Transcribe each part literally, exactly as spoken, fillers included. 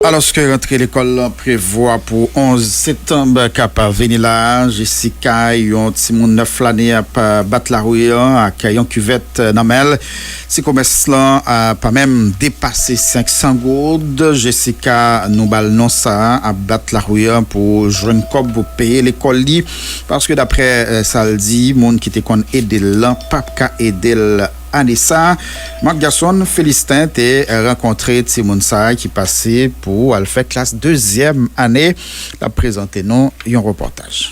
Alòske rantre lekòl lan prevwa pou onz septanm k ap vini la a, Jessica, yon timoun nèf lane, ap, eh, bat lari an ak yon kivèt, eh, nan men l. Si komès lan, eh, pa menm depase senk san goud, Jessica, nou ba l non sa a, ap bat lari an pou jwenn kòb pou peye lekòl li, paske daprè, eh, sa l di, moun ki te konn ede l lan p ap ka ede l ane sa a. Marc Gerson Philistin te rankontre timoun sa a ki pase pou al fè klas dezyèm ane. L ap prezante nou yon repòtaj.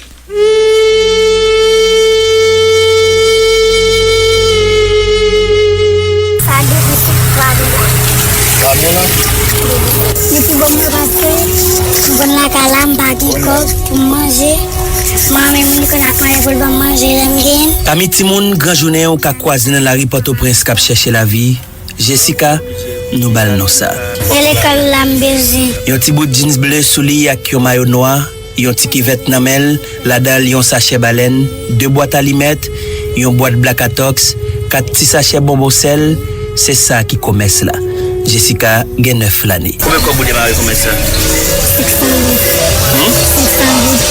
Sa depi se twa dola. Depi bon mwen pase, m konn lakay la, m pa gen kòb pou m manje. Mwen menm li konn ap manje pou l ban m manje lè m gen. Pami timoun gran jounen ou ka kwaze nan lari Pòtoprens k ap chèche lavi, Jessica, nou ba l non sa. E lekòl la m bezwen. Yon ti bout jeans ble sou li ak yon mayo nwa, yon ti kivèt nan men l, ladan l yon sachè balèn, de bwat alimèt, yon bwat Black Atox, kat ti sachè bonbon sèl, se sa ki komès la. Jessica gen nèf lane. Konbyen kòb ou demare komès la? Senk san goud. Hmm? Senk san goud.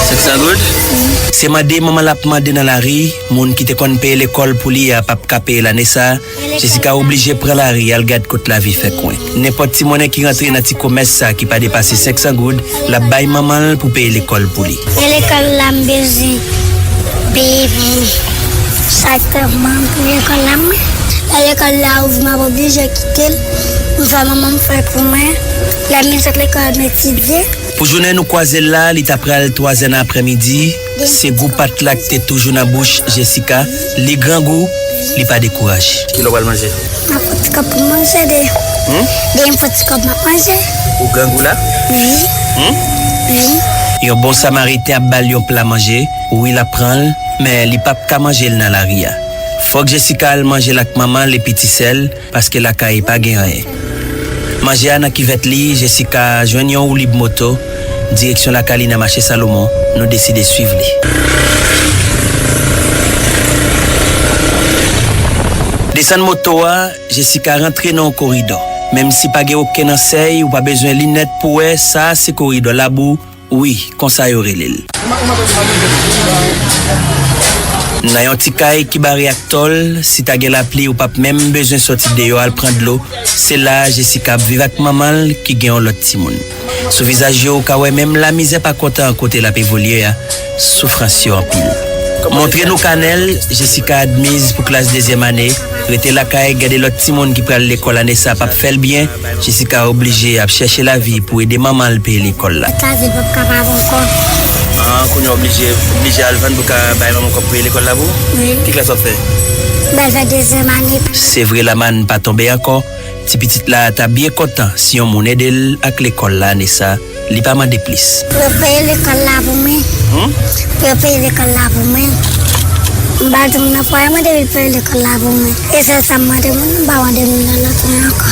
Senk san goud? Wi. Se mande manman l ap mande nan lari, moun ki te konn peye lekòl pou li a p ap ka peye l ane sa a, Jessica oblije pran lari al gad kot lavi fè kwen. Nenpòt ti monnen ki rantre nan ti komès sa ki pa depase senk san goud, l ap bay manman l pou peye lekòl pou li. E lekòl la m bezwen peye pou li. Chak tan m pou lekòl la mwen. Lè lekòl la ouvri m ap oblije kite l. Pou sa manman m fè pou mwen. Lè m sot lekòl m etidye. Pou jounen nou kwaze l la, li ta pral twazè nan aprèmidi. Se gou pat la ki te toujou nan bouch Jessica. Li grangou, li pa dekouraje. Kilè w pral manje? M ap fè ti kòb pou m manje de. Hmm? De m fè ti kòb m ap manje. Ou grangou la? Wi. Hmm? Wi. Yon bon samariten ap ba l yon pla manje. Wi, l ap pran l, men li p ap ka manje l nan lari a. Fòk Jessica al manje l ak manman l epi ti sè l, paske lakay pa gen anyen. Manje a nan kivèt li, Jessica jwenn yon woulib moto, direksyon lakay li nan mache Salomon, nou deside swiv li. Desann moto a, Jessica rantre nan yon koridò. Menm si pa gen okenn ansèy, ou pa bezwen linèt pou wè, sa a se koridò labou, wi, konsa yo rele l. Nan yon ti kay ki bare ak tòl, si ta gen lapli, ou p ap menm bezwen sòti deyò al pran dlo. Se la a Jessica ap viv ak manman l ki gen yon lòt timoun. Sou vizaj yo, ou ka wè menm lamizè pa kontan kote l ap evolye a, soufrans yo anpil. Montre nou kanè l, Jessica admiz pou klas dezyèm ane, rete lakay, gade lòt timoun ki pral lekòl ane sa p ap fè l byen, Jessica oblije ap chèche lavi pou ede manman l peye lekòl la. Sa di p ap kapab ankò. Ah, kounye a oblije, oblije al vann pou ka bay manman w kòb pou peye lekòl la pou ou? Wi. Ki klas w ap fè? M pral fè dezyèm ane. Se vre, lamann pa tonbe ankò. Ti pitit la ta byen kontan si yon moun ede l ak lekòl la ane sa. Li pa mande plis. Pou yo peye lekòl la pou mwen. Hmm? Pou yo peye lekòl la pou mwen. M pa di moun nan fwaye mwen depi l peye lekòl la pou mwen. E sèl sa m mande moun, m pa mande moun nan lòt mwen ankò.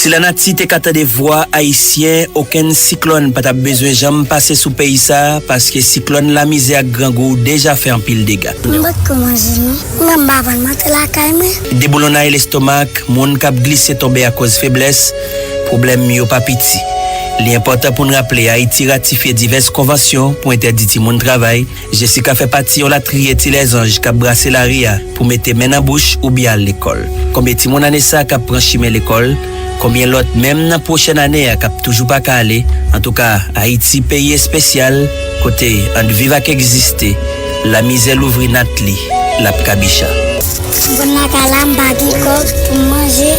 Si lanati te ka tande vwa Ayisyen, okenn siklòn pa t ap bezwen janm pase sou peyi sa a, paske siklòn lamizè ak grangou deja fè anpil dega. M potko manje non. Mwen m pa konn monte lakay mwen. Deboulonnay lestomak, moun k ap glise tonbe akoz feblès, pwoblèm yo pa piti. Li enpòtan pou n raple Ayiti ratifye divès konvansyon pou entèdi timoun travay. Jessica fè pati yon latriye ti lèzanj k ap brase lari a pou mete men nan bouch oubyen al lekòl. Konbyen timoun ane sa k ap pran chimen lekòl? Konbyen lòt, menm nan pwochèn ane a, k ap toujou pa ka ale? Antouka, Ayiti, peyi espesyal, kote ant viv ak egziste, lamizè louvri nat li, l ap kabicha. M konn lakay la, m pa gen kòb pou m manje.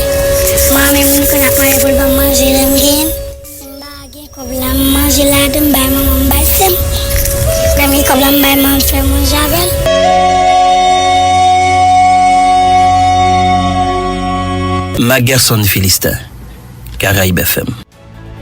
Mwen menm, m konn ap manje pou l ban m manje lè m gen. M pa gen kòb la, m manje ladan, m bay manman m, bay sè m. Lè m gen kòb la, m bay manman m fè manje avè l. Marc Gerson Philistin, Caraïbes F M.